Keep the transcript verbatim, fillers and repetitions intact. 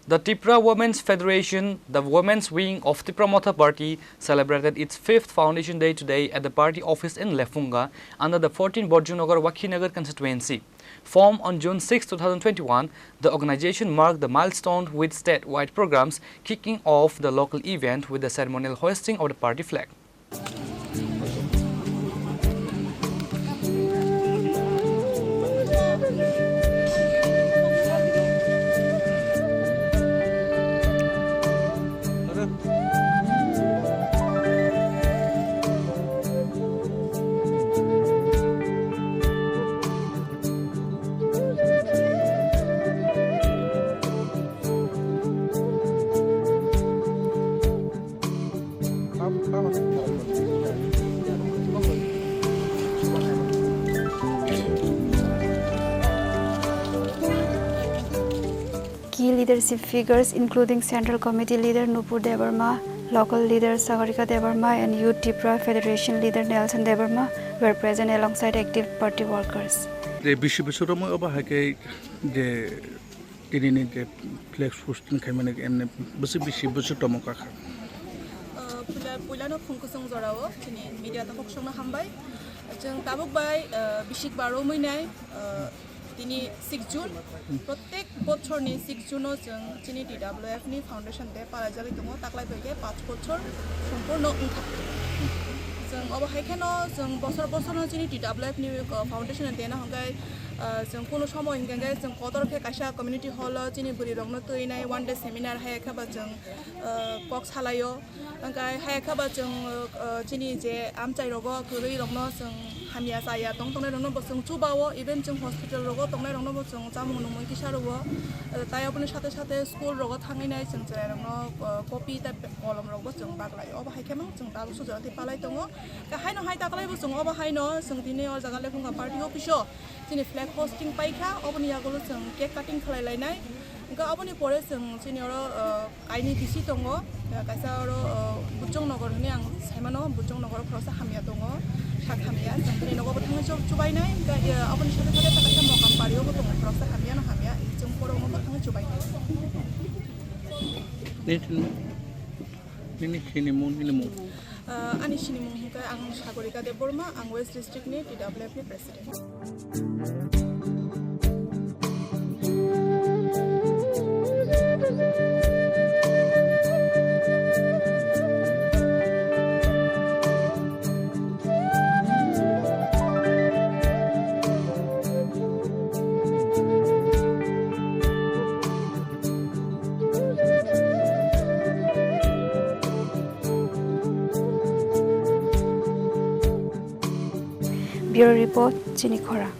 The Tipra Women's Federation, the women's wing of Tipra Motha Party, celebrated its fifth foundation day today at the party office in Lefunga under the fourteen Borjungnagar Wakhinagar constituency. Formed on June sixth, two thousand twenty-one, the organization marked the milestone with statewide programs, kicking off the local event with the ceremonial hoisting of the party flag. Key leadership figures, including Central Committee leader Nupur Debbarma, local leader Sagarika Debbarma, and Youth Tipra Federation leader Nelson Debbarma, were present alongside active party workers. Je bisi bwswk romwi obo hai khe je tinini je flex hosting khaimani emne bwswk bisi bwswk tomo kakha. Ah, puila, puilano phung kwchwng jorao chini media takhuk songno hambai. Chwng tabuk bai, ah, bisik bar romwi nai, ah, tini six June. Prottek bochorni six June-o chwng chini T W F ni foundation day palaijagwi tongo, taklai bai khe panch bochor sompurno wngkha. Chwng obo hai kheno chwng bosor bosorno chini T W F ni, ah, foundation day no hwnkhe, ah, chwng kunu somoy hwnkhe chwng kotor khe kaisa community hall-o chini bwrwirokno twinai one day seminar hai khe ba chwng, ah, kok salaio. Hwnkhe hai khe ba chwng, ah, chini je amchai rogo kwrwi rokno chwng hamya chaya tong tongnai rokno bo chwng chubao, even chwng hospital rogo tongnai rokno bo chwng chamung nungmung kisa rwo. Ah, tai aboni sate sate school rogo thangwi nai chwng chwrai rokno, ah, copy tei kolom rok bo chwng baglai. Obo hai khe mang chwng tabuk sujak tei palai tongo. Khe haino hai taklai bo chwng obo haino chwng tini o jaga Lefunga party office o chini flag hosting paikha, oboni yagulo chwng cake cutting khlai lainai. Hwnkhe aboni pore chwng chini oro, ah, kainwi bisi tongo, ah, kaisa oro, ah, Buchong Nogor hwnwi ang saimano, Buchong Nogor o khoroksa hamya tongo, sak hamya, chwng bini nogo bo thangwi chu-, chubainai, hwnkhe, ah, aboni sate sate kaisa Mokam Bari o bo tongo, khoroksa hamya no hamya, chwng borok no bo thangwi chubainai. Nini, nini sinimung, nini mung. Ah, ani sinimung hwnkhe ang Sagorika Debbarma, ang West District ni T W F ni President. Bureau Report, Chini Khorang.